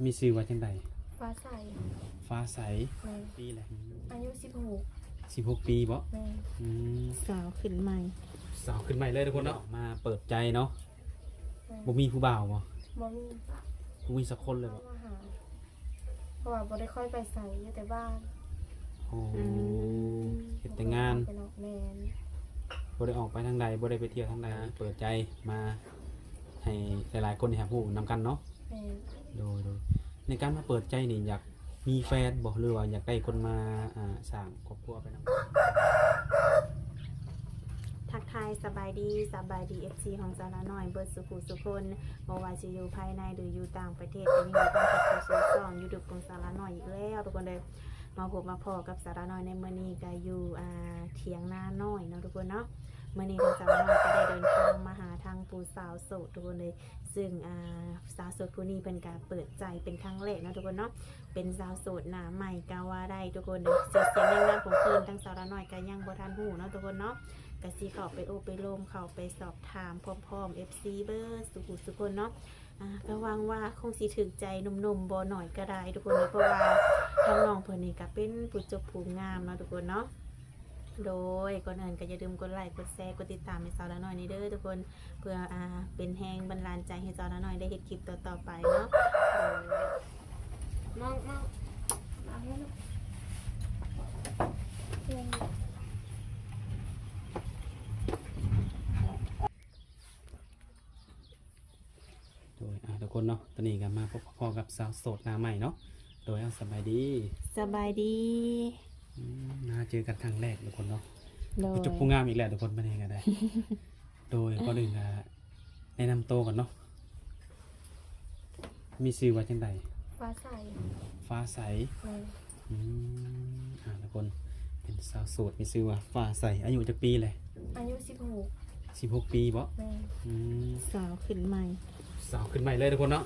ມີຊື່ວ່າຈັ່ງໃດ? ຟ້າໃສ. ຟ້າໃສ. ແມ່ນ. ປີແຫຼະ? ອາຍຸສິບຫົກ. ສິບຫົກປີບໍ? ແມ່ນ. ອືມ ສາວຂຶ້ນໃໝ່. ສາວຂຶ້ນໃໝ່ເລີຍທຸກຄົນເນາະ. ມາເປີດໃຈເນາະ. ແມ່ນ. ບໍ່ມີຜູ້ບ່າວບໍ? ບໍ່ມີ. ບໍ່ມີສັກຄົນເລີຍບໍ? ເຂົ້າມາຫາ ເພາະວ່າບໍ່ໄດ້ຄ່ອຍໄປໃສ ຢູ່ແຕ່ບ້ານ. ໂອ້ ອືມ ເຮັດແຕ່ງານ. ບໍ່ໄດ້ອອກໄປນອກ. ແມ່ນ. ບໍ່ໄດ້ອອກໄປທາງໃດ ບໍ່ໄດ້ໄປທ່ຽວທາງໃດ. ເປີດໃຈມາໃຫ້ຫຼາຍໆຄົນໄດ້ຮັບຮູ້ນຳກັນເນາະ. ແມ່ນ. ໂດຍ ໂດຍ. ໃນການມາເປີດໃຈນີ້ ຢາກມີແຟນບໍ່ ຫຼືວ່າຢາກໄດ້ຄົນມາ ອ່າ ສ້າງຄອບຄົວໄປນຳ? ທັກທາຍສະບາຍດີ ສະບາຍດີ ເອັຟຊີ ຂອງສາວລານ້ອຍເບິດສູ່ຜູ້ສູ່ຄົນ ບໍ່ວ່າຊິຢູ່ພາຍໃນ ຫຼື ຢູ່ຕ່າງປະເທດ ກໍຍິນດີຕ້ອນຮັບເຂົ້າສູ່ຊ່ອງຢູທູບຂອງສາວລານ້ອຍອີກແລ້ວທຸກຄົນເດີ. ມາພົບມາພໍ້ກັບສາວລານ້ອຍໃນມື້ນີ້ ກໍຢູ່ ອ່າ ຖຽງນານ້ອຍເນາະທຸກຄົນເນາະ. ມື້ນີ້ທາງສາວລານ້ອຍກໍໄດ້ເດີນທາງມາຫາທາງຜູ້ສາວໂສດທຸກຄົນເລີຍ ຊຶ່ງ ອ່າ ສາວໂສດຜູ້ນີ້ເພິ່ນກະເປີດໃຈເປັນຄັ້ງແລກເນາະທຸກຄົນເນາະ. ເປັນສາວໂສດໜ້າໃໝ່ກໍວ່າໄດ້ທຸກຄົນເດີ. ຊື່ສຽງນາງງາມຂອງເພິ່ນ ທາງສາວລານ້ອຍກໍຍັງບໍ່ທັນຮູ້ເນາະທຸກຄົນເນາະ. ກະຊິເຂົ້າໄປໂອ້ໄປລົມ ເຂົ້າໄປສອບຖາມພ້ອມໆ ເອັຟຊີ ເບິດສູ່ຜູ້ສູ່ຄົນເນາະ. ອ່າ ກໍຫວັງວ່າຄົງຊິຖືກໃຈໜຸ່ມໆ ບໍ່ໜ້ອຍກໍຫຼາຍທຸກຄົນເນາະ ເພາະວ່າທາງນ້ອງເພິ່ນນີ້ກໍເປັນຜູ້ຈົບຜູ້ງາມເນາະທຸກຄົນເນາະ. ໂດຍ ກ່ອນອື່ນກໍຢ່າລືມກົດໄລ ກົດແຊ ກົດຕິດຕາມໃຫ້ສາວລານ້ອຍນີ້ເດີທຸກຄົນ ເພື່ອ ອ່າ ເປັນແຮງບັນດານໃຈໃຫ້ສາວລານ້ອຍໄດ້ເຮັດຄລິບຕໍ່ໆໄປເນາະ. ໂດຍ ມອງ ມອງ ມອງໃຫ້ລູກ. ໂດຍ ອ່າ ທຸກຄົນເນາະ ຕອນນີ້ກໍມາພົບມາພໍ້ກັບສາວໂສດໜ້າໃໝ່ເນາະ. ໂດຍ ເອົາ ສະບາຍດີ. ສະບາຍດີ. ອືມ ມາເຈີກັນຄັ້ງແລກທຸກຄົນເນາະ. ໂດຍ ຜູ້ຈົບຜູ້ງາມອີກແລ້ວທຸກຄົນ ມື້ນີ້ກໍໄດ້. ໂດຍ ກ່ອນອື່ນກໍແນະນຳໂຕກ່ອນເນາະ. ມີຊື່ວ່າຈັ່ງໃດ? ຟ້າໃສ. ຟ້າໃສ. ແມ່ນ. ອືມ ອ່າ ທຸກຄົນ ເປັນສາວໂສດ ມີຊື່ວ່າຟ້າໃສ. ອາຍຸຈັກປີແຫຼະ? ອາຍຸສິບຫົກ. ສິບຫົກປີບໍ? ແມ່ນ. ອືມ ສາວຂຶ້ນໃໝ່. ສາວຂຶ້ນໃໝ່ເລີຍທຸກຄົນເນາະ.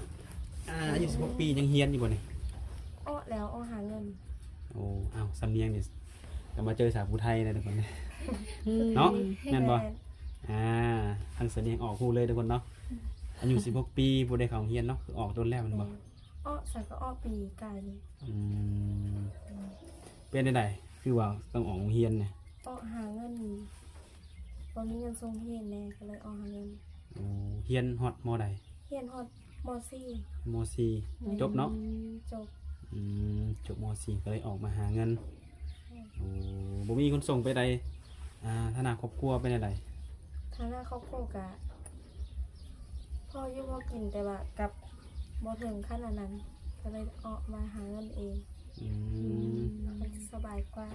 ອ່າ ອາຍຸສິບຫົກປີ ຍັງຮຽນຢູ່ບໍ່ນີ້? ອອກແລ້ວ ອອກຫາເງິນ. ໂອ້ ອ້າວ ສຳນຽງນີ້ກໍມາເຈີສາວຜູ້ໄທເລີຍທຸກຄົນ ອືມ ເນາະ. ແມ່ນບໍ່? ແມ່ນ. ອ່າ ທາງສຳນຽງອອກຮູ້ເລີຍທຸກຄົນເນາະ. ອາຍຸສິບຫົກປີ ບໍ່ໄດ້ເຂົ້າໂຮງຮຽນເນາະ ຄືອອກດົນແລ້ວແມ່ນບໍ່? ແມ່ນ. ອອກ ສາກໍອອກປີກາຍນີ້. ອືມ ເປັນຈັ່ງໃດ ຄືວ່າຕ້ອງອອກໂຮງຮຽນນະ? ອອກຫາເງິນ ບໍ່ມີເງິນສົ່ງຮຽນແດ່ ກໍເລີຍອອກຫາເງິນ. ໂອ້ ຮຽນຮອດ ມໍໃດ? ຮຽນຮອດ ມໍສີ່. ມໍສີ່. ແມ່ນ. ຈົບເນາະ? ອືມ ຈົບ. ອືມ ຈົບ ມໍສີ່ ກໍເລີຍອອກມາຫາເງິນ. ແມ່ນ. ໂອ້ ບໍ່ມີຄົນສົ່ງໄປໃດ? ອ່າ ຖານະຄອບຄົວເປັນຈັ່ງໃດ? ຖານະຄອບຄົວກະພໍຢູ່ພໍກິນ ແຕ່ວ່າກັບບໍ່ເຖິງຂັ້ນອັນນັ້ນ ກໍເລີຍອອກມາຫາເງິນເອງ. ອືມ ອືມ ມັນສະບາຍກວ່າ.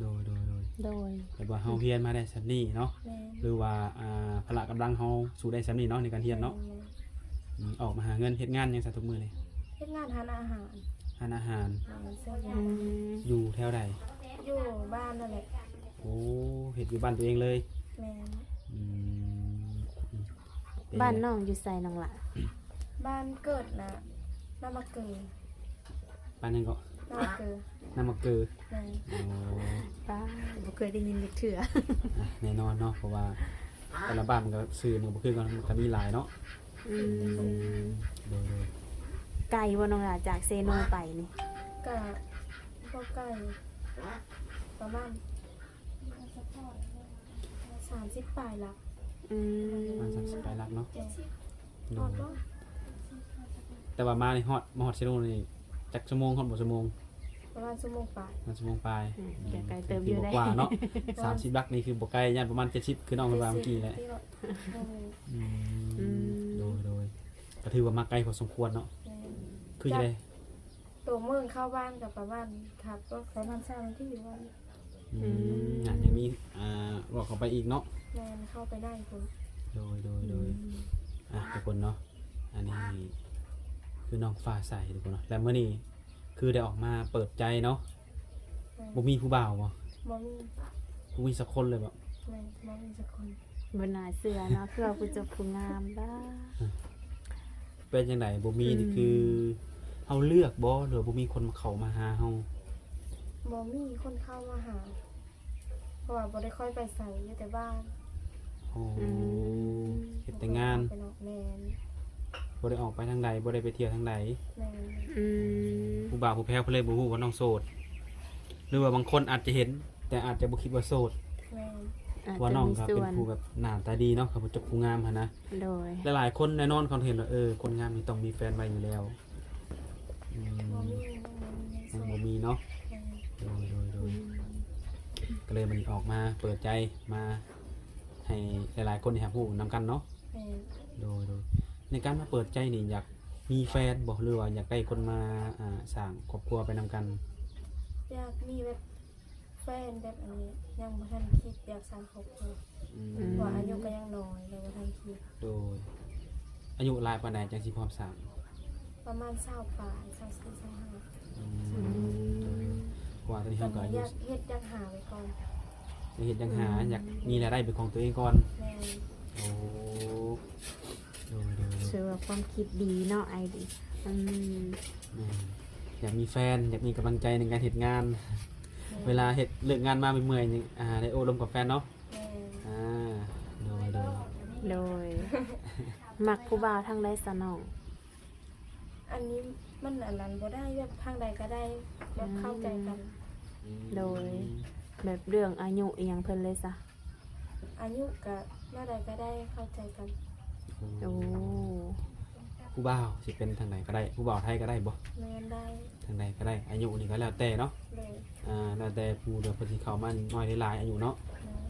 ໂດຍ ໂດຍ ໂດຍ. ໂດຍ ແບບວ່າເຮົາຮຽນມາໄດ້ສ່ຳນີ້ເນາະ. ແມ່ນ. ຫຼືວ່າ ອ່າ ພະລະກຳລັງເຮົາສູ້ໄດ້ສ່ຳນີ້ເນາະ ໃນການຮຽນເນາະ. ແມ່ນ. ອືມ ອອກມາຫາເງິນ ເຮັດງານຫຍັງຊະທຸກມື້ນີ້? ເຮັດງານຮ້ານອາຫານ. ຮ້ານອາຫານ. ແມ່ນ. ຢູ່ແຖວໃດ? ຢູ່ບ້ານນັ້ນແຫຼະ. ໂອ້ ເຮັດຢູ່ບ້ານຕົວເອງເລີຍ? ແມ່ນ. ອືມ ອືມ ເປັນ ບ້ານນ້ອງຢູ່ໃສນ້ອງຫຼ້າ? ບ້ານເກີດນະ ນາມະເກີ. ບ້ານຫຍັງເກາະ? ນາມະເກີ. ນາມະເກີ. ແມ່ນ. ໂອ້ ປ້າ ບໍ່ເຄີຍໄດ້ຍິນຈັກເທື່ອ. ອ່ະ ແນ່ນອນເນາະ ເພາະວ່າແຕ່ລະບ້ານມັນກໍຊື່ມັນກໍບໍ່ຄືກັນ ມັນກໍມີຫຼາຍເນາະ. ອືມ ໂດຍ ໂດຍ. ໄກບໍ່ນ້ອງຫຼ້າ ຈາກເຊໂນໄປນີ້? ກະບໍ່ໄກ ປະມານ ສາມສິບປາຍຫຼັກ. ອືມ ປະມານສາມສິບປາຍຫຼັກເນາະ. ໂດຍ. ຮອດບໍ່? ແຕ່ວ່າມານີ້ຮອດ ມາຮອດເຊໂນນີ້ຈັກຊົ່ວໂມງ? ຮອດບໍ່ຊົ່ວໂມງ? ປະມານຊົ່ວໂມງປາຍ. ປະມານຊົ່ວໂມງປາຍ. ອືມ ອືມ ກໍໄກເຕີບຢູ່ໄດ້. ຖືວ່າບໍ່ກວ້າງເນາະ. ສາມສິບຫຼັກນີ້ຄືບໍ່ໄກ ຢ້ານປະມານເຈັດສິບ ຄືນ້ອງເພິ່ນວ່າເມື່ອກີ້ແຫຼະ. ອືມ ອືມ ໂດຍ ໂດຍ. ກໍຖືວ່າມາໄກພໍສົມຄວນເນາະ. ແມ່ນ. ຄືຈັ່ງໃດ? ຕົວເມືອງເຂົ້າບ້ານກໍປະມານ ຂັບລົດປະມານຊາວນາທີວ່າ. ອືມ ອືມ ອ່າ ຍັງມີ ອ່າ ເວົ້າເຂົ້າໄປອີກເນາະ. ແມ່ນ ເຂົ້າໄປໄດ້ພຸ້ນ. ໂດຍ ໂດຍ ໂດຍ. ອືມ ອ່ະ ທຸກຄົນເນາະ ອັນນີ້ຄືນ້ອງຟ້າໃສທຸກຄົນເນາະ ແລະ ມື້ນີ້ຄືໄດ້ອອກມາເປີດໃຈເນາະ. ແມ່ນ. ບໍ່ມີຜູ້ບ່າວບໍ? ບໍ່ມີ. ບໍ່ມີສັກຄົນເລີຍບໍ? ແມ່ນ ບໍ່ມີສັກຄົນ. ບໍ່ໜ້າເຊື່ອເນາະ ຄືວ່າຜູ້ຈົບຜູ້ງາມດາ. ເປັນຈັ່ງໃດ ບໍ່ມີນີ້ ອືມ ຄືເຮົາເລືອກບໍ ຫຼືວ່າບໍ່ມີຄົນເຂົ້າມາຫາເຮົາ? ບໍ່ມີຄົນເຂົ້າມາຫາ ເພາະວ່າບໍ່ໄດ້ຄ່ອຍໄປໃສ ຢູ່ແຕ່ບ້ານ. ໂອ້ ອືມ ເຮັດແຕ່ງານ. ແມ່ນ. ບໍ່ໄດ້ອອກໄປທາງໃດ ບໍ່ໄດ້ໄປທ່ຽວທາງໃດ. ແມ່ນ. ອືມ ຜູ້ບ່າວຜູ້ແພ້ວເພິ່ນເລີຍບໍ່ຮູ້ວ່ານ້ອງໂສດ ຫຼືວ່າບາງຄົນອາດຈະເຫັນ ແຕ່ອາດຈະບໍ່ຄິດວ່າໂສດ. ແມ່ນ. ອາດຈະ ວ່ານ້ອງກໍເປັນຜູ້ແບບໜ້າຕາດີເນາະ ເຂົາເປັນເຈົ້າຜູ້ງາມຫັ້ນນະ. ໂດຍ. ຫຼາຍໆຄົນແນ່ນອນເຂົາເຫັນວ່າ ເອີ ຄົນງາມນີ້ຕ້ອງມີແຟນໄວ້ຢູ່ແລ້ວ. ອືມ ຍັງບໍ່ມີເນາະ. ແມ່ນ. ໂດຍໆໆ ອືມ ກໍເລີຍມື້ນີ້ອອກມາເປີດໃຈ ມາໃຫ້ຫຼາຍໆຄົນໄດ້ຮັບຮູ້ນຳກັນເນາະ. ແມ່ນ. ໂດຍໆ ໃນການມາເປີດໃຈນີ້ ຢາກມີແຟນບໍ່ ຫຼືວ່າຢາກໄດ້ຄົນມາ ອ່າ ສ້າງຄອບຄົວໄປນຳກັນ? ຢາກມີແບບ ແຟນແບບອັນນີ້ ຍັງບໍ່ທັນຄິດຢາກສ້າງຄອບຄົວ. ອືມ ເພາະອາຍຸກໍຍັງນ້ອຍ ແລ້ວບໍ່ທັນຄິດ. ໂດຍ. ອາຍຸຫຼາຍປານໃດຈັ່ງຊິພ້ອມສ້າງ? ປະມານຊາວປາຍ ຊາວສີ່ ຊາວຫ້າ. ອືມ ອືມ ເພາະວ່າຕອນນີ້ເຮົາກໍອາຍຸ ຢາກເຮັດ ຢາກຫາໄວ້ກ່ອນ. ຢາກເຮັດ ຢາກຫາ ອືມ ຢາກມີລາຍໄດ້ເປັນຂອງຕົວເອງກ່ອນ. ແມ່ນ. ໂອ້ ໂດຍໆໆ ຖືວ່າຄວາມຄິດດີເນາະ ໄອດີ. ອືມ ແມ່ນ. ຢາກມີແຟນ ຢາກມີກຳລັງໃຈໃນການເຮັດງານ. ແມ່ນ. ເວລາເຮັດ ເລີກງານມາເມື່ອຍໆນີ້ ອ່າ ໄດ້ໂອ້ລົມກັບແຟນເນາະ. ແມ່ນ. ອ່າ ໂດຍໆ ໂດຍ. ມັກຜູ້ບ່າວທາງໃດຊະນ້ອງ? ອັນນີ້ມັນອັນນັ້ນບໍ່ໄດ້ ແບບທາງໃດກໍໄດ້ ແບບເຂົ້າໃຈກັນ. ອືມ ໂດຍ. ແບບເລື່ອງອາຍຸອີ່ຫຍັງເພິ່ນເລີຍຊະ? ອາຍຸກະແນວໃດກໍໄດ້ ເຂົ້າໃຈກັນ. ໂອ້ ຜູ້ບ່າວຊິເປັນທາງໃດກໍໄດ້ ຜູ້ບ່າວໄທກໍໄດ້ບໍ່? ແມ່ນ ໄດ້ ທາງໃດກໍໄດ້ ອາຍຸນີ້ກໍແລ້ວແຕ່ເນາະ. ໂດຍ. ອ່າ ແລ້ວແຕ່ຜູ້ທີ່ເພິ່ນຊິເຂົ້າມານ້ອຍຫຼືຫຼາຍອາຍຸເນາະ. ໂດ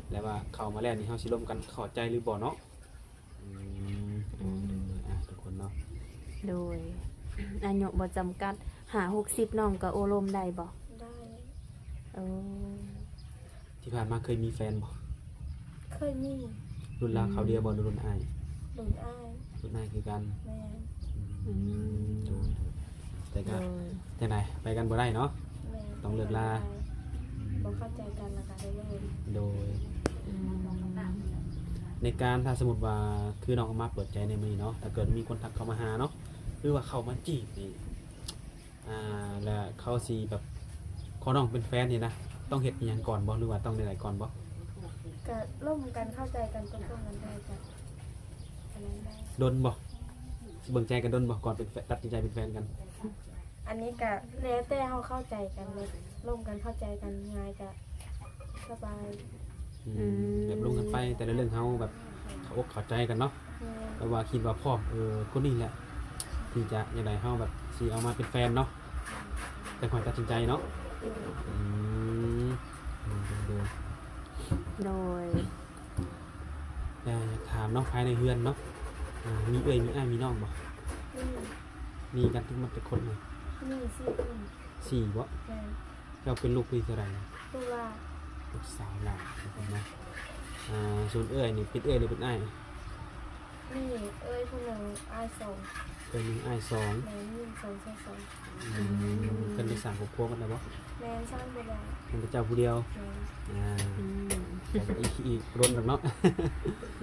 ຍ. ແລ້ວວ່າເຂົ້າມາແລ້ວນີ້ເຮົາຊິລົມກັນເຂົ້າໃຈຫຼືບໍ່ເນາະ. ອືມ ອືມ ອ່າ ທຸກຄົນເນາະ. ໂດຍ. ອາຍຸບໍ່ຈຳກັດ ຫ້າຫົກສິບ ນ້ອງກໍໂອ້ລົມໄດ້ບໍ່? ໄດ້. ໂອ້ ທີ່ຜ່ານມາເຄີຍມີແຟນບໍ່? ເຄີຍມີ. ລຸ້ນລາວຄາວດຽວບໍ່ ຫຼືລຸ້ນອ້າຍ? ລຸ້ນອ້າຍ. ລຸ້ນອ້າຍຄືກັນ. ແມ່ນ. ອືມ ອືມ ໂດຍ. ແຕ່ກໍ ໂດຍ ຈັ່ງໃດ ໄປກັນບໍ່ໄດ້ເນາະ. ແມ່ນ. ຕ້ອງເລີກລາ. ບໍ່ເຂົ້າໃຈກັນ ແລ້ວກໍໄດ້ເລີກ. ໂດຍ. ອືມ ໃນການ ຖ້າສົມມຸດວ່າ ຄືນ້ອງອອກມາເປີດໃຈໃນມື້ນີ້ເນາະ ຖ້າເກີດມີຄົນທັກເຂົ້າມາຫາເນາະ ຫຼືວ່າເຂົ້າມາຈີບນີ້ ອ່າ ແລ້ວເຂົາຊິແບບຂໍນ້ອງເປັນແຟນນີ້ນະ ຕ້ອງເຮັດອີ່ຫຍັງກ່ອນບໍ່ ຫຼືວ່າຕ້ອງແນວໃດກ່ອນບໍ່? ກະລົມກັນເຂົ້າໃຈກັນ ຕົກລົງກັນໄດ້ ກະອັນນັ້ນໄດ້. ດົນບໍ່? ຊິເບິ່ງໃຈກັນດົນບໍ່ ກ່ອນເປັນແຟນ ຕັດສິນໃຈເປັນແຟນກັນ? ອັນນີ້ກະແລ້ວແຕ່ເຮົາເຂົ້າໃຈກັນ ລົມກັນເຂົ້າໃຈກັນງ່າຍກະສະບາຍ. ອືມ ອືມ ແບບລົມກັນໄປ ແຕ່ລະເລື່ອງເຮົາແບບເຂົ້າອົກເຂົ້າໃຈກັນເນາະ. ແມ່ນ. ແບບວ່າຄິດວ່າພ້ອມ ເອີ ຄົນນີ້ແຫຼະທີ່ຈະ ຈັ່ງໃດ ເຮົາແບບຊິເອົາມາເປັນແຟນເນາະ ຈັ່ງຄ່ອຍຕັດສິນໃຈເນາະ. ອືມ ໂດຍ ໂດຍ ໂດຍ. ແລ້ວຢາກຖາມເນາະ ພາຍໃນເຮືອນເນາະ ອ່າ ມີເອື້ອຍ ມີອ້າຍ ມີນ້ອງບໍ່? ມີ. ມີກັນທັງໝົດຈັກຄົນນະ? ມີສີ່ຄົນ. ສີ່ບໍ່? ແມ່ນ. ເຈົ້າເປັນລູກຜູ້ທີເທົ່າໃດ? ລູກຫຼ້າ. ລູກສາວຫຼ້າເນາະ. ອ່າ ສ່ວນເອື້ອຍນີ້ ເປັນເອື້ອຍຫຼືເປັນອ້າຍ? ມີເອື້ອຍຜູ້ໜຶ່ງ ອ້າຍສອງ. ເອື້ອຍໜຶ່ງ ອ້າຍສອງ. ແມ່ນ. ຍິງສອງ ຊາຍສອງ. ອືມ ເພິ່ນໄດ້ສ້າງຄອບຄົວໝົດແລ້ວບໍ່? ແມ່ນ ສ້າງໝົດແລ້ວ. ເປັນແຕ່ເຈົ້າຜູ້ດຽວ. ແມ່ນ. ອ່າ ອືມ ກໍອີກ ອີກດົນດອກເນາະ.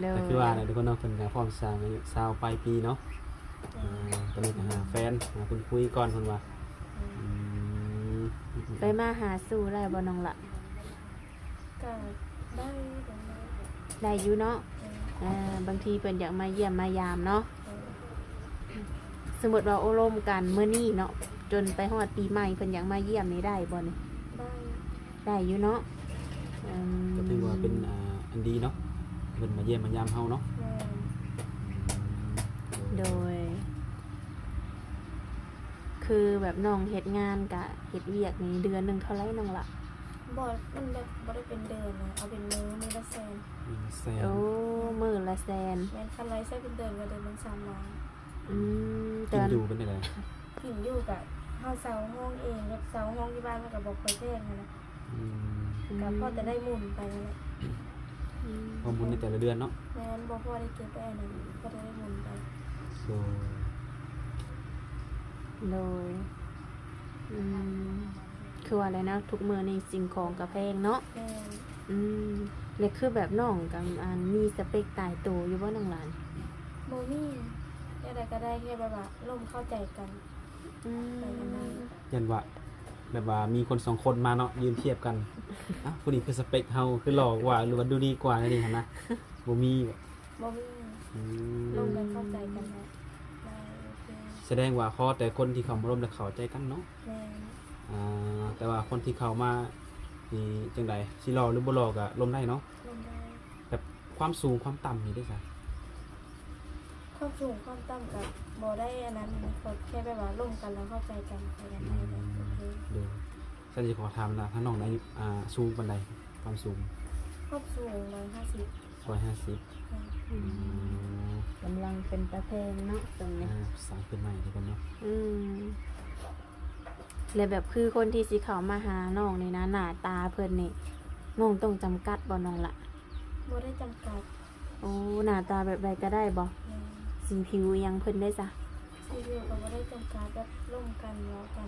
ໂດຍ. ກໍຄືວ່າແຫຼະທຸກຄົນເນາະ ເພິ່ນກໍພ້ອມສ້າງອາຍຸຊາວປາຍປີເນາະ. ແມ່ນ. ອ່າ ຕອນນີ້ກໍຫາແຟນ ຫາຄົນຄຸຍກ່ອນເພິ່ນວ່າ. ແມ່ນ. ອືມ ໄປມາຫາສູ່ໄດ້ບໍ່ນ້ອງລະ? ກໍໄດ້ ໄດ້ຢູ່ເນາະ. ແມ່ນ. ອ່າ ບາງທີເພິ່ນຢາກມາຢ້ຽມມາຢາມເນາະ. ແມ່ນ. ສົມມຸດວ່າໂອ້ລົມກັນມື້ນີ້ເນາະ ຈົນໄປຮອດປີໃໝ່ ເພິ່ນຢາກມາຢ້ຽມນີ້ໄດ້ບໍ່ນີ້? ໄດ້. ໄດ້ຢູ່ເນາະ. ອືມ ກໍຖືວ່າເປັນ ອ່າ ອັນດີເນາະ ເພິ່ນມາຢ້ຽມມາຢາມເຮົາເນາະ. ແມ່ນ. ໂດຍ. ຄືແບບນ້ອງເຮັດງານກະເຮັດວຽກນີ້ເດືອນໜຶ່ງເທົ່າໃດນ້ອງລະ? ບໍ່ ມັນແບບບໍ່ໄດ້ເປັນເດືອນນະ ເອົາເປັນມື້ ມື້ລະແສນ. ມື້ລະແສນ. ໂອ້ ມື້ລະແສນ. ແມ່ນ. ຄັນໄລ່ໃຊ້ເປັນເດືອນກໍເດືອນໜຶ່ງສາມລ້ານ. ອືມ ກິນຢູ່ເປັນຈັ່ງໃດ? ກິນຢູ່ກະເຮົາເຊົ່າຫ້ອງເອງ ແບບເຊົ່າຫ້ອງທີ່ບ້ານມັນກະບໍ່ຄ່ອຍແພງຫັ້ນນະ. ອືມ ກະພໍແຕ່ໄດ້ໝູນໄປຫັ້ນແຫຼະ. ອືມ ພໍໝູນໃນແຕ່ລະເດືອນເນາະ. ແມ່ນ. ບໍ່ພໍໄດ້ເກັບໄວ້ອັນນັ້ນ ພໍແຕ່ໄດ້ໝູນໄປ. ໂດຍ. ໂດຍ. ອືມ ຄືວ່າແຫຼະເນາະ ທຸກມື້ນີ້ສິ່ງຂອງກໍແພງເນາະ. ແມ່ນ. ອືມ ແລະ ຄືແບບນ້ອງກໍ ອັນ ມີສະເປັກຕາຍໂຕຢູ່ບໍ່ນ້ອງລະ? ບໍ່ມີ. ແນວໃດກໍໄດ້ ແຄ່ແບບວ່າລົມເຂົ້າໃຈກັນ. ອືມ ໄປກັນໄດ້. ຢ້ານວ່າ ແບບວ່າມີຄົນສອງຄົນມາເນາະ ຢືນທຽບກັນ ອ້າວ ຜູ້ນີ້ຄືສະເປັກເຮົາ ຄືຫຼໍ່ກວ່າ ຫຼືວ່າດູດີກວ່າ ແນວນີ້ຫັ້ນນະ ບໍ່ມີບໍ່? ບໍ່ມີ. ອືມ ລົມກັນເຂົ້າໃຈກັນແຫຼະ ໄດ້. ສະແດງວ່າຂໍແຕ່ຄົນທີ່ເຂົ້າມາລົມແລ້ວເຂົ້າໃຈກັນເນາະ. ແມ່ນ. ອ່າ ແຕ່ວ່າຄົນທີ່ເຂົ້າມານີ້ຈັ່ງໃດ ຊິຫຼໍ່ຫຼືບໍ່ຫຼໍ່ກໍລົມໄດ້ເນາະ? ລົມໄດ້. ແບບຄວາມສູງຄວາມຕ່ຳນີ້ເດ້ຊະ? ຄວາມສູງຄວາມຕ່ຳກໍບໍ່ໄດ້ອັນນັ້ນ ກໍແຄ່ແບບວ່າລົມກັນແລ້ວເຂົ້າໃຈກັນ ແຄ່ນັ້ນເອງ. ອືມ ໂອເຄ. ໂດຍ. ຊັ້ນຊິຂໍຖາມນະ ທາງນ້ອງນີ້ ອາ ສູງປານໃດ? ຄວາມສູງ? ຄວາມສູງຮ້ອຍຫ້າສິບ. ຮ້ອຍຫ້າສິບ. ແມ່ນ. ອືມ ກຳລັງເປັນຕາແພງເນາະ ຊ່ວງນີ້. ອ່າ ສ້າງຂຶ້ນໃໝ່ເດ້ເພິ່ນເນາະ. ອືມ ແລະ ແບບຄືຄົນທີ່ຊິເຂົ້າມາຫານ້ອງນີ້ນະ ໜ້າຕາເພິ່ນນີ້ ນ້ອງຕ້ອງຈຳກັດບໍ່ນ້ອງລະ? ບໍ່ໄດ້ຈຳກັດ. ໂອ້ ໜ້າຕາແບບໃດກໍໄດ້ບໍ່? ແມ່ນ. ສີຜິວອີ່ຫຍັງເພິ່ນເດ້ຊະ? ສີຜິວກໍບໍ່ໄດ້ຈຳກັດ ແບບລົມກັນ ເວົ້າກັນ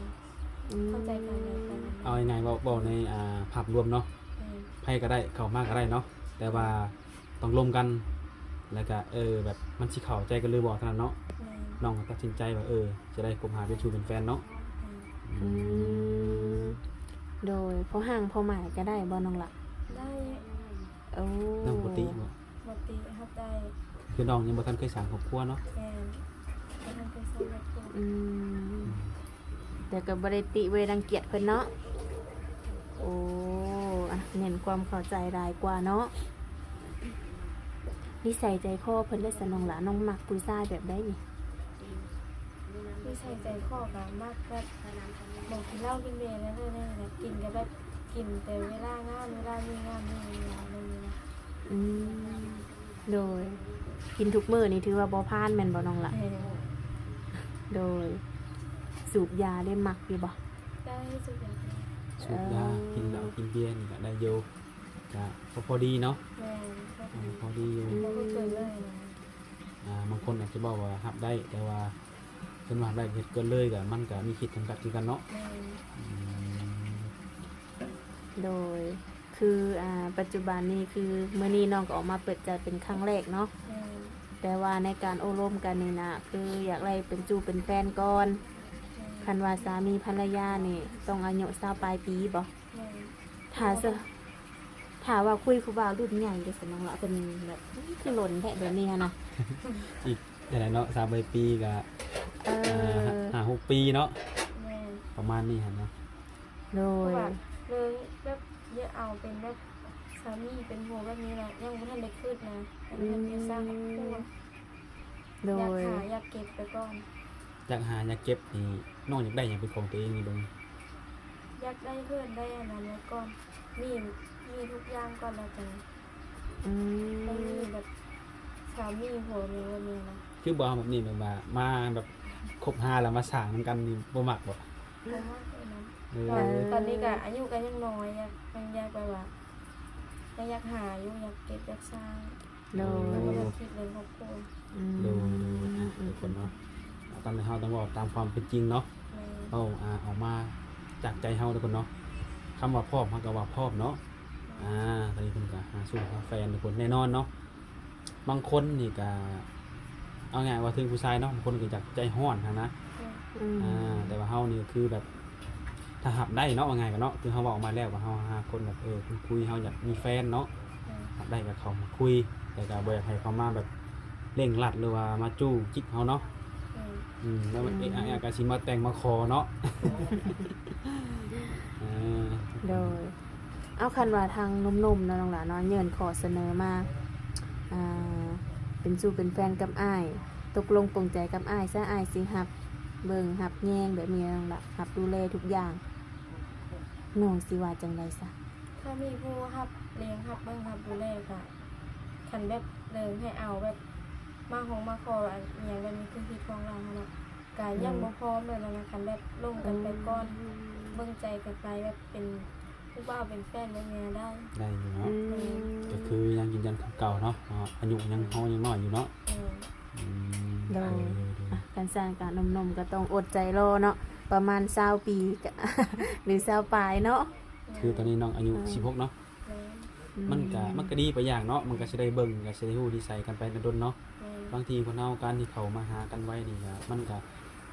ອືມ ເຂົ້າໃຈກັນ ແລ້ວກໍນັ້ນ. ເອົາງ່າຍໆ ເວົ້າ ເວົ້າໃນ ອ່າ ພາບລວມເນາະ. ແມ່ນ. ໃຜກໍໄດ້ ເຂົ້າມາກໍໄດ້ເນາະ ແຕ່ວ່າ ຕ້ອງລົມກັນ ແລ້ວກະ ເອີ ແບບມັນຊິເຂົ້າໃຈກັນຫຼືບໍ່ເທົ່ານັ້ນເນາະ. ແມ່ນ. ນ້ອງກໍຕັດສິນໃຈວ່າ ເອີ ຈະໄດ້ຄົບຫາເປັນຊູ່ເປັນແຟນເນາະ. ແມ່ນ. ອືມ ອືມ ໂດຍ. ພໍຮ່າງພໍໝາຍກໍໄດ້ບໍ່ນ້ອງລະ? ໄດ້. ໂອ້ ນ້ອງບໍ່ຕິບໍ່? ບໍ່ຕິ ຮັບໄດ້. ຄືນ້ອງຍັງບໍ່ທັນເຄີຍສ້າງຄອບຄົວເນາະ? ແມ່ນ. ບໍ່ທັນເຄີຍສ້າງຄອບຄົວ. ອືມ ອືມ ແຕ່ກໍບໍ່ໄດ້ຕິ ບໍ່ໄດ້ລັງກຽດເພິ່ນເນາະ. ໂອ້ ອະ ເນັ້ນຄວາມເຂົ້າໃຈຫຼາຍກວ່າເນາະ. ນິໄສໃຈຄໍເພິ່ນເດ້ຊະນ້ອງຫຼ້າ ນ້ອງມັກຜູ້ຊາຍແບບໃດນີ້? ນິໄສໃຈຄໍກໍມັກແບບບໍ່ກິນເຫຼົ້າກິນເບຍແນວນັ້ນແນວນີ້ນະ ກິນກໍແບບກິນແຕ່ເວລາງານ ເວລາມີງານມີເວລານັ້ນນີ້ນະ. ອືມ ໂດຍ. ກິນທຸກມື້ນີ້ຖືວ່າບໍ່ຜ່ານແມ່ນບໍ່ນ້ອງລະ? ແມ່ນ. ໂດຍ. ສູບຢາເດ້ມັກຢູ່ບໍ່? ໄດ້ ສູບຢາໄດ້. ສູບຢາ ເອີ ກິນເຫຼົ້າກິນເບຍນີ້ກະໄດ້ຢູ່ ກະພໍໆດີເນາະ. ແມ່ນ ພໍ ພໍດີຢູ່. ອືມ ບໍ່ເກີນເລີຍນະ. ອ່າ ບາງຄົນອາດຈະເວົ້າວ່າຮັບໄດ້ ແຕ່ວ່າເພິ່ນວ່າຮັບໄດ້ ເຮັດເກີນເລີຍກະ ມັນກະມີຂີດຈຳກັດຄືກັນເນາະ. ແມ່ນ. ອືມ ໂດຍ. ຄື ອ່າ ປັດຈຸບັນນີ້ ຄືມື້ນີ້ນ້ອງກໍອອກມາເປີດໃຈເປັນຄັ້ງແລກເນາະ. ແມ່ນ. ແຕ່ວ່າໃນການໂອ້ລົມກັນນີ້ນະ ຄືຢາກໄດ້ເປັນຊູ່ເປັນແຟນກ່ອນ. ແມ່ນ. ຄັນວ່າສາມີພັນລະຍານີ້ ຕ້ອງອາຍຸຊາວປາຍປີບໍ່? ແມ່ນ. ຖ້າ ຖ້າວ່າຄຸຍຜູ້ບ່າວລຸ້ນໃຫຍ່ເດ້ຊັ້ນນ້ອງລະ ເພິ່ນແບບ ອື ຄືຫຼົ່ນແທ້ດຽວນີ້ຫັ້ນນະ. ອີກເທົ່າໃດເນາະ ຊາວປາຍປີກະ ເອີ ອ່າ ຫ້າຫົກປີເນາະ. ແມ່ນ. ປະມານນີ້ຫັ້ນນະ. ໂດຍ. ເພາະວ່າເລີຍແບບຢາກເອົາເປັນແບບສາມີເປັນຜົວແບບນີ້ລະ ຍັງບໍ່ທັນໄດ້ຄິດນະ ຍັງບໍ່ທັນໄດ້ສ້າງຄອບຄົວ. ອືມ ໂດຍ. ຢາກຫາຢາກເກັບໄປກ່ອນ. ຢາກຫາຢາກເກັບນີ້ ນ້ອງຢາກໄດ້ຫຍັງເປັນຂອງຕົວເອງນີ້ເບິ່ງ? ຢາກໄດ້ເຮືອນໄດ້ອັນນັ້ນໄວ້ກ່ອນ ມີ ມີທຸກຢ່າງກ່ອນແລ້ວຈັ່ງ ອືມ ໄດ້ມີແບບສາມີຜົວເມຍແບບນີ້ນະ. ຄືບໍ່ເອົາແບບນີ້ ແບບວ່າມາແບບຄົບຫາແລ້ວມາສ້າງນຳກັນນີ້ບໍ່ມັກບໍ່? ບໍ່ມັກແບບນັ້ນ. ເອີ ຕອນ ຕອນນີ້ກະອາຍຸກະຍັງນ້ອຍ ຢາກ ຍັງຢາກແບບວ່າ ຍັງຢາກຫາຢູ່ ຢາກເກັບຢາກສ້າງ. ໂດຍ. ແລ້ວກໍບໍ່ຄິດເລື່ອງຄອບຄົວ. ອືມ ໂດຍ ໂດຍ. ອ່ະ ອືມ ທຸກຄົນເນາະ ອືມ ຕາມທີ່ເຮົາຕ້ອງເວົ້າຕາມຄວາມເປັນຈິງເນາະ. ແມ່ນ. ເວົ້າ ອ່າ ອອກມາຈາກໃຈເຮົາ ທຸກຄົນເນາະ. ຄຳວ່າພ້ອມ ເຮົາກໍວ່າພ້ອມເນາະ. ແມ່ນ. ອ່າ ຕອນນີ້ເພິ່ນກໍຫາຊູ່ຫາແຟນ ທຸກຄົນ ແນ່ນອນເນາະ. ບາງຄົນນີ້ກໍ ເອົາງ່າຍວ່າເຖິງຜູ້ຊາຍເນາະ ບາງຄົນກໍຢາກໃຈຮ້ອນຫັ້ນນະ. ແມ່ນ. ອືມ ອ່າ ແຕ່ວ່າເຮົານີ້ກໍຄືແບບ ຖ້າຮັບໄດ້ເນາະ ວ່າງ່າຍກັນເນາະ ຄືເຮົາເວົ້າອອກມາແລ້ວວ່າເຮົາຫາຄົນແບບ ເອີ ຄຸນຄຸຍ ເຮົາຢາກມີແຟນເນາະ. ແມ່ນ. ຮັບໄດ້ກໍເຂົ້າມາຄຸຍ ແຕ່ກໍບໍ່ຢາກໃຫ້ເຂົ້າມາແບບເລັ່ງລັດ ຫຼືວ່າມາຈູ້ຈິກເຮົາເນາະ. ແມ່ນ. ອືມ ແລ້ວມັນ ອືມ ເອະອະແອະກະຊິມາແຕ່ງມາຂໍເນາະ. ເອີ ໂດຍ. ເອົາ ຄັນວ່າທາງໜຸ່ມໆເນາະ ນ້ອງຫຼ້າເນາະ ຍື່ນຂໍ້ສະເໜີມາ ອ່າ ເປັນຊູ່ເປັນແຟນກັບອ້າຍ ຕົກລົງປົງໃຈກັບອ້າຍຊະ ອ້າຍຊິຮັບເບິ່ງຮັບແຍງແບບນີ້ ນ້ອງຫຼ້າ ຮັບດູແລທຸກຢ່າງ ນ້ອງຊິວ່າຈັ່ງໃດຊະ? ຖ້າມີຜູ້ຮັບລ້ຽງ ຮັບເບິ່ງ ຮັບດູແລ ກະ ຄັນແບບເລີຍໃຫ້ເອົາແບບມາຮ້ອງມາຂໍ ອັນ ອີ່ຫຍັງແບບນີ້ ຄືທີ່ຂອງລາວຫັ້ນນະ ກະຍັງ ອືມ ບໍ່ພ້ອມແບບນັ້ນນະ. ຄັນແບບລົມກັນໄປກ່ອນ ອືມ ເບິ່ງໃຈກັນໄປ ແບບເປັນຜູ້ບ່າວເປັນແຟນແບບນີ້ໄດ້ ໄດ້ຢູ່ເນາະ. ອືມ ແມ່ນ. ກໍຄືຍັງຢືນຢັນຄືເກົ່າເນາະ ເນາະ ອາຍຸຍັງ ເຮົາຍັງນ້ອຍຢູ່ເນາະ. ແມ່ນ. ອືມ ໂດຍ ໂດຍ ໂດຍ. ອ່ະ ຄັນຊັ້ນກະ ໜຸ່ມໆກໍຕ້ອງອົດໃຈລໍເນາະ ປະມານຊາວປີ ກະ ຫຼື ຊາວປາຍເນາະ. ແມ່ນ. ຄືຕອນນີ້ນ້ອງອາຍຸ ເອີ ສິບຫົກເນາະ. ແມ່ນ. ອືມ ມັນກະ ມັນກະດີໄປຢ່າງເນາະ ມັນກະຊິໄດ້ເບິ່ງ ກະຊິໄດ້ຮູ້ນິໄສກັນໄປດົນໆເນາະ. ແມ່ນ. ບາງທີຄົນເຮົາ ການທີ່ເຂົ້າມາຫາກັນໄວນີ້ກະ ມັນກະ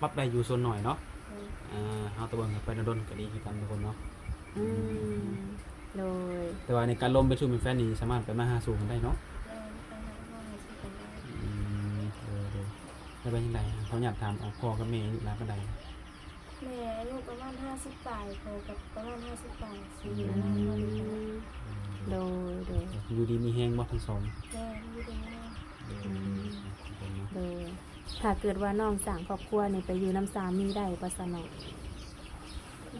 ປັບໄດ້ຢູ່ສ່ວນໜ້ອຍເນາະ. ແມ່ນ. ອ່າ ເຮົາຕະເບິ່ງໄປດົນໆກະດີຄືກັນທຸກຄົນເນາະ. ອືມ ອືມ ໂດຍ. ແຕ່ວ່າໃນການລົມເປັນຊູ່ເປັນແຟນນີ້ ສາມາດໄປມາຫາສູ່ກັນໄດ້ເນາະ. ແມ່ນ ໄປມາຫາສູ່ກັນໄດ້. ອືມ ໂດຍ ໂດຍ. ແລ້ວເປັນຈັ່ງໃດ? ຂໍອະນຸຍາດຖາມ ເອົາ ພໍ່ກັບແມ່ອາຍຸຫຼາຍປານໃດ? ແມ່ອາຍຸປະມານຫ້າສິບປາຍ ພໍ່ກໍປະມານຫ້າສິບປາຍ ຊິຢູ່ນານ ອືມ ໂດຍ ໂດຍ ຢູ່ດີມີແຮງບໍ່ທັງສອງ? ແມ່ນ ຢູ່ດີມີແຮງ ໂດຍ ອືມ ໂດຍ ໂດຍ ຖ້າເກີດວ່ານ້ອງສ້າງຄອບຄົວນີ້ ໄປຢູ່ນຳສາມີໄດ້ບໍ່ຊະນ້ອງ?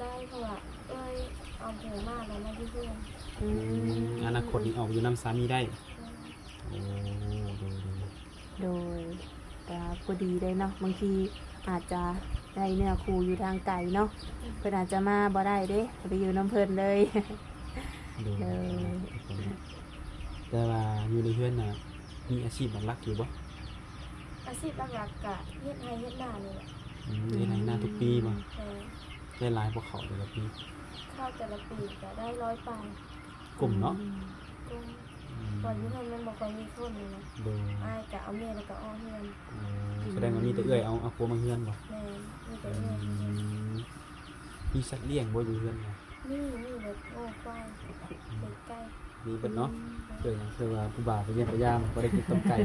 ໄດ້ ເພາະວ່າເອື້ອຍເອົາຜົວມາແລ້ວມາຢູ່ເຮືອນ ອືມ ອະນາຄົດນີ້ອອກໄປຢູ່ນຳສາມີໄດ້ ແມ່ນ ໂອ້ ໂດຍ ໂດຍ ໂດຍ ກໍພໍດີເດ້ເນາະ ບາງທີອາດຈະໄດ້ເນື້ອຄູ່ຢູ່ທາງໄກເນາະ ເພິ່ນອາດຈະມາບໍ່ໄດ້ເດ້ ໄປຢູ່ນຳເພິ່ນເລີຍ ໂດຍ ໂດຍ ແຕ່ວ່າຢູ່ໃນເຮືອນນະ ມີອາຊີບຫຼັກໆຢູ່ບໍ່? ອາຊີບຫຼັກໆກະເຮັດໄຮ່ເຮັດນານີ້ແຫຼະ ອືມ ເຮັດໄຮ່ເຮັດນາທຸກປີບໍ່? ແມ່ນ ໄດ້ຫຼາຍບໍ່ເຂົ້າແຕ່ລະປີ? ເຂົ້າແຕ່ລະປີກະໄດ້ຮ້ອຍປາຍ ກຸ້ມເນາະ ອືມ ກຸ້ມ ອືມ ເພາະຢູ່ເຮືອນມັນບໍ່ຄ່ອຍມີຄົນນະ ໂດຍ ອ້າຍກະເອົາເມຍແລ້ວກະອອກເຮືອນ ໂອ້ ອືມ ສະແດງວ່າມີແຕ່ເອື້ອຍເອົາ ເອົາຜົວມາເຮືອນບໍ່? ແມ່ນ ມີແຕ່ເອື້ອຍ ອືມ ມີສັດລ້ຽງບໍ່ຢູ່ເຮືອນນະ? ມີ ມີແບບງົວຄວາຍ ອືມ ເປັດໄກ່ ມີເບິດເນາະ ອືມ ເອີ ຫຍັງຄືວ່າຜູ້ບ່າວໄປຢ້ຽມໄປຢາມ ບໍ່ໄດ້ກິນຕົ້ມໄກ່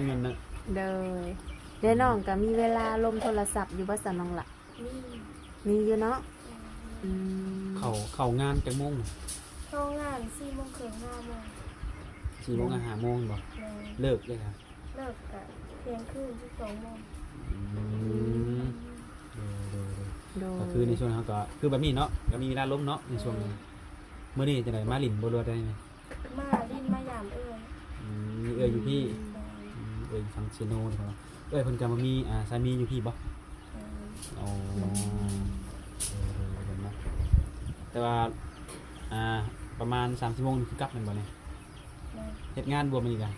ເງິນເນາະ ໂດຍ ແລ້ວນ້ອງກໍມີເວລາລົມໂທລະສັບຢູ່ບໍ່ຊະນ້ອງລະ? ມີ ມີຢູ່ເນາະ ອືມ ອືມ ເຂົ້າ ເຂົ້າງານຈັກໂມງ? ເຂົ້າງານສີ່ໂມງເຄິ່ງ ຫ້າໂມງ ສີ່ໂມງຫາຫ້າໂມງບໍ່? ແມ່ນ ເລີກເດ້? ເລີກກະທ່ຽງຄືນ ສິບສອງໂມງ ອືມ ໂດຍ ໂດຍ ໂດຍ ໂດຍ ກໍຄືໃນຊ່ວງເຮົາກໍຄືແບບນີ້ເນາະ ກໍມີເວລາລົມເນາະ ໃນຊ່ວງນີ້ ແມ່ນ ມື້ນີ້ເປັນຈັ່ງໃດ ມາຫຼິ້ນບໍ່ ຫຼືວ່າໃດ? ມາຫຼິ້ນມາຢາມເອື້ອຍ ອືມ ມີເອື້ອຍຢູ່ພີ້ ແມ່ນ ອືມ ເອື້ອຍຢູ່ຝັ່ງເຊໂນ ເອີຍ ເພິ່ນກໍມາມີ ອ່າ ສາມີຢູ່ພີ້ບໍ່? ແມ່ນ ອໍ ອືມ ເອີ ເອີ ເອີ ເນາະ ແຕ່ວ່າ ອ່າ ປະມານສາມສີ່ໂມງນີ້ຄືກັບແມ່ນບໍ່ນີ້? ແມ່ນ ເຮັດງານບໍ່ມື້ນີ້ກະ?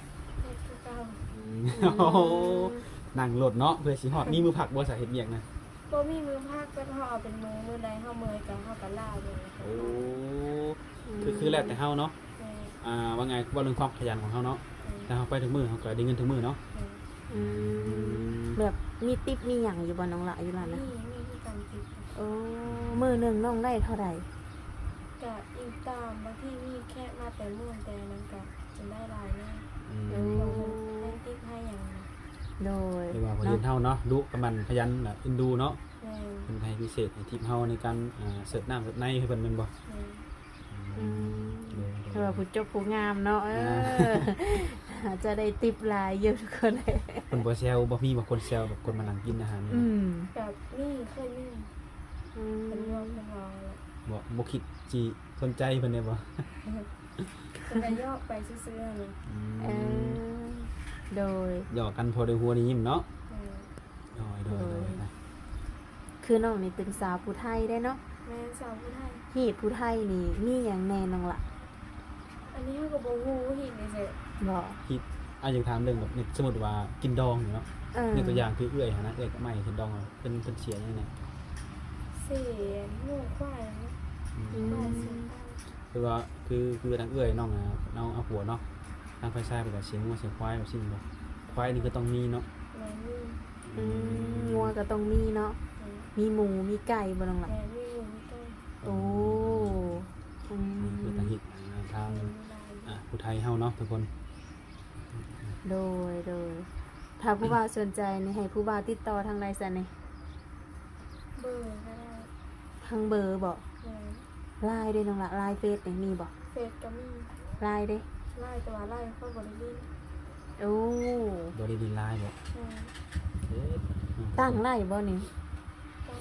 ເຮັດຄືເກົ່າ ອືມ ອືມ ໂອ້ ນັ່ງລົດເນາະ ເພື່ອຊິຮອດ ມີມື້ພັກບໍ່ຊະ ເຮັດວຽກນະ? ບໍ່ມີມື້ພັກ ແຕ່ເຮົາເອົາເປັນມື້ ມື້ໃດເຮົາເມື່ອຍກະເຮົາກະລາເລີຍ ໂອ້ ອືມ ຄື ຄືແລ້ວແຕ່ເຮົາເນາະ ແມ່ນ ອ່າ ວ່າງ່າຍ ເວົ້າເລື່ອງຄວາມຂະຫຍັນຂອງເຮົາເນາະ ແມ່ນ ຖ້າເຮົາໄປທຸກມື້ ເຮົາກໍໄດ້ເງິນທຸກມື້ເນາະ ແມ່ນ ອືມ ແບບມີຕິບມີຫຍັງຢູ່ບໍ່ນ້ອງລະ ຢູ່ຮ້ານນະ? ມີ ມີຄືກັນຕິບ ໂອ້ ມື້ໜຶ່ງນ້ອງໄດ້ເທົ່າໃດ? ກະອີງຕາມ ບາງທີມີແຂກມາແຕ່ເມືອງແຕ່ນັ້ນກະຈະໄດ້ຫຼາຍແດ່ ອືມ ໂອ້ ໃຫ້ຕິບໃຫ້ຫຍັງ ໂດຍ ແຕ່ວ່າເພິ່ນເນາະ ເຫັນເຮົາເນາະ ດຸ ກະໝັ່ນຂະຫຍັນ ແລະ ເອັນດູເນາະ ແມ່ນ ເພິ່ນໃຫ້ພິເສດ ໃຫ້ທິບເຮົາໃນການ ອ່າ ເສີບນ້ຳເສີບໃນໃຫ້ເພິ່ນແມ່ນບໍ່? ແມ່ນ ອືມ ອືມ ໂດຍ ໂດຍ ຖືວ່າຜູ້ຈົບຜູ້ງາມເນາະ ເອີ ອ່າ ອາດຈະໄດ້ຕິບຫຼາຍຢູ່ທຸກຄົນ ເພິ່ນບໍ່ແຊວ ບໍ່ມີບໍ່ຄົນແຊວແບບຄົນມານັ່ງກິນອາຫານ ອືມ ກະມີ ເຄີຍມີ ອືມ ເພິ່ນເວົ້າ ເພິ່ນເວົ້າແຫຼະ ບໍ່ ບໍ່ຄິດຊິສົນໃຈເພິ່ນແດ່ບໍ່? ເພິ່ນກະຢອກໄປຊື່ໆຫັ້ນແຫຼະ ອືມ ເອີ ໂດຍ ຢອກກັນພໍໄດ້ຫົວໄດ້ຍິ້ມເນາະ ແມ່ນ ໂດຍ ໂດຍ ໂດຍ ໂດຍ ຄືນ້ອງນີ້ເປັນສາວຜູ້ໄທເດ້ເນາະ ແມ່ນ ສາວຜູ້ໄທ ຮີດຜູ້ໄທນີ້ມີຫຍັງແດ່ນ້ອງລະ? ອັນນີ້ເຮົາກໍບໍ່ຮູ້ ຮີດນີ້ເຊີ ບໍ່ ຮີດ ອາ ຢາກຖາມເລື່ອງແບບ ສົມມຸດວ່າກິນດອງນີ້ເນາະ ເອີ ຍົກຕົວຢ່າງຄືເອື້ອຍຫັ້ນນະ ເອື້ອຍກັບໃໝ່ກິນດອງ ເພິ່ນ ເພິ່ນເສຍຫຍັງແດ່? ເສຍງົວຄວາຍເນາະ ອືມ ຄວາຍເສຍໄກ່ ຄືວ່າ ຄື ຄືທາງເອື້ອຍນ້ອງ ນ້ອງເອົາຜົວເນາະ ທາງຝ່າຍຊາຍເພິ່ນກໍເສຍງົວເສຍຄວາຍວ່າຊັ້ນບໍ່? ຄວາຍນີ້ກໍຕ້ອງມີເນາະ ແມ່ນ ມີ ອືມ ງົວກໍຕ້ອງມີເນາະ ແມ່ນ ມີໝູມີໄກ່ບໍ່ນ້ອງລະ? ແມ່ນ ມີໝູມີໄກ່ ໂອ້ ອືມ ອືມ ນີ້ຄືທາງເຮັດ ອ່າ ທາງ ແມ່ນ ມີຫຼາຍ ອ່າ ຜູ້ໄທເຮົາເນາະທຸກຄົນ ໂດຍ ໂດຍ ຖ້າຜູ້ບ່າວສົນໃຈນີ້ ໃຫ້ຜູ້ບ່າວຕິດຕໍ່ທາງໃດຊັ້ນນີ້? ເບີກໍໄດ້ ທາງເບີບໍ? ແມ່ນ ລາຍເດ້ນ້ອງລະ ລາຍເຟສນີ້ມີບໍ? ເຟສກໍມີ ລາຍເດ້? ລາຍ ແຕ່ວ່າລາຍຂ້ອຍບໍ່ໄດ້ຫຼິ້ນ ໂອ້ ບໍ່ໄດ້ຫຼິ້ນລາຍບໍ? ແມ່ນ ເອີ ຕັ້ງໄດ້ບໍນີ້?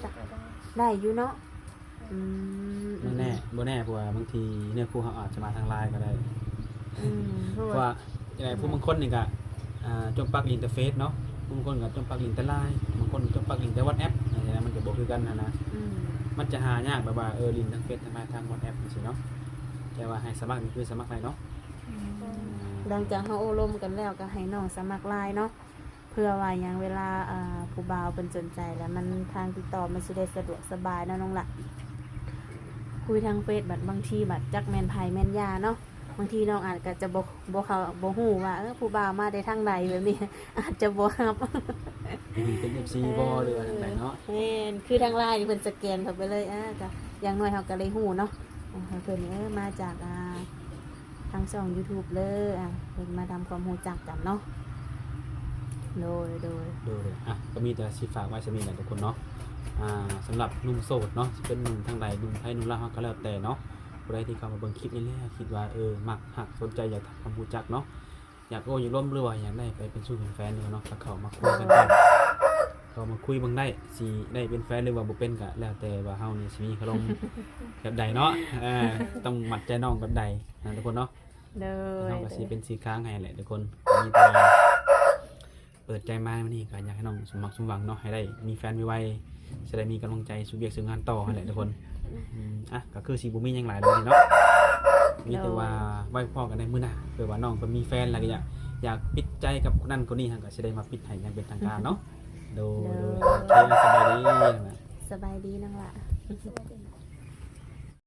ຕັ້ງກໍໄດ້ ໄດ້ຢູ່ເນາະ ອືມ ບໍ່ແນ່ ບໍ່ແນ່ ເພາະວ່າບາງທີເນື້ອຄູ່ເຮົາອາດຈະມາທາງລາຍກໍໄດ້ ອືມ ເພາະວ່າ ເພາະວ່າຈັ່ງໃດ ອືມ ຜູ້ບາງຄົນນີ້ກໍ ອ່າ ຈົມປັກຫຼິ້ນແຕ່ເຟສເນາະ ຜູ້ບາງຄົນກໍຈົມປັກຫຼິ້ນແຕ່ລາຍ ບາງຄົນຈົມປັກຫຼິ້ນແຕ່ວັອດແອັບ ຈັ່ງຊີ້ນະ ມັນກໍບໍ່ຄືກັນຫັ້ນນະ ອືມ ມັນຈະຫາຍາກແບບວ່າ ເອີ ຫຼິ້ນທັງເຟສ ທັງລາຍ ທັງວັອດແອັບ ຈັ່ງຊີ້ເນາະ ແຕ່ວ່າໃຫ້ສະໝັກນີ້ຄືສະໝັກໄດ້ເນາະ ອືມ ອ່າ ຫຼັງຈາກເຮົາໂອ້ລົມກັນແລ້ວ ກໍໃຫ້ນ້ອງສະໝັກລາຍເນາະ ເພື່ອວ່າຫຍັງ ເວລາ ອ່າ ຜູ້ບ່າວເພິ່ນສົນໃຈແລ້ວ ມັນ ທາງຕິດຕໍ່ມັນຊິໄດ້ສະດວກສະບາຍເນາະນ້ອງລະ ຄຸຍທາງເຟສ ບັດບາງທີບັດຈັກແມ່ນໃຜແມ່ນຢ່າເນາະ ບາງທີນ້ອງອາດກະຈະບໍ່ ບໍ່ເຂົ້າ ບໍ່ຮູ້ວ່າ ເອີ ຜູ້ບ່າວມາແຕ່ທາງໃດແບບນີ້ ອາດຈະບໍ່ຮັບ ເປັນເອັຟຊີບໍ່ ເອີ ຫຼືວ່າທາງໃດເນາະ ແມ່ນ ຄືທາງລາຍນີ້ເພິ່ນສະແກນເຂົ້າໄປເລີຍ ເອີ ກະຢ່າງໜ້ອຍເຮົາກະໄດ້ຮູ້ເນາະ ເອີ ເພິ່ນ ເອີ ມາຈາກ ອ່າ ທາງຊ່ອງຢູທູບເລີຍ ອ່າ ເພິ່ນມາທຳຄວາມຮູ້ຈັກກັນເນາະ ໂດຍ ໂດຍ ໂດຍ ອ່ະ ກໍມີແຕ່ຊິຝາກໄວ້ສ່ຳນີ້ແຫຼະທຸກຄົນເນາະ. ອ່າ ສຳລັບໜຸ່ມໂສດເນາະ ຊິເປັນໜຸ່ມທາງໃດ ໜຸ່ມໄທ ໜຸ່ມລາວ ເຮົາກໍແລ້ວແຕ່ເນາະ. ຜູ້ໃດທີ່ເຂົ້າມາເບິ່ງຄລິບນີ້ແລ້ວ ຄິດວ່າ ເອີ ມັກຮັກ ສົນໃຈ ຢາກທຳຄວາມຮູ້ຈັກເນາະ ຢາກໂອ້ຢາກລົມ ຫຼືວ່າຢາກໄດ້ໄປເປັນຊູ້ເປັນແຟນນີ້ເນາະ ກໍເຂົ້າມາຄຸຍກັນໄດ້ ເຂົ້າມາຄຸຍເບິ່ງໄດ້. ຊິໄດ້ເປັນແຟນ ຫຼືວ່າບໍ່ເປັນ ກໍແລ້ວແຕ່ວ່າເຮົານີ້ຊິມີຄາລົມແບບໃດເນາະ. ເອີ ຕ້ອງມັດໃຈນ້ອງແບບໃດນະທຸກຄົນເນາະ. ໂດຍ ເຮົາກໍຊິເປັນສື່ກາງໃຫ້ແຫຼະທຸກຄົນ. ມີແຕ່ວ່າເປີດໃຈມາມື້ນີ້ກໍຢາກໃຫ້ນ້ອງສົມຫວັງ ສົມຫວັງເນາະ ໃຫ້ໄດ້ມີແຟນໄວໆ ຊິໄດ້ມີກຳລັງໃຈສູ່ວຽກສູ່ງານຕໍ່ຫັ້ນແຫຼະທຸກຄົນ. ອືມ ອ່ະ ກໍຄືຊິບໍ່ມີຫຍັງຫຼາຍແລ້ວເນາະ ມີແຕ່ວ່າໄວ້ພໍ້ກັນໃນມື້ໜ້າ ເພື່ອວ່ານ້ອງເພິ່ນມີແຟນແລ້ວກໍຢາກ ຢາກປິດໃຈກັບຄົນນັ້ນຄົນນີ້ ເຮົາກໍຊິໄດ້ມາປິດໃຫ້ຢ່າງເປັນທາງການເນາະ. ໂດຍ ໂດຍ ໂດຍ ໂອເຄ ສະບາຍດີ. ສະບາຍດີນ້ອງຫຼ້າ.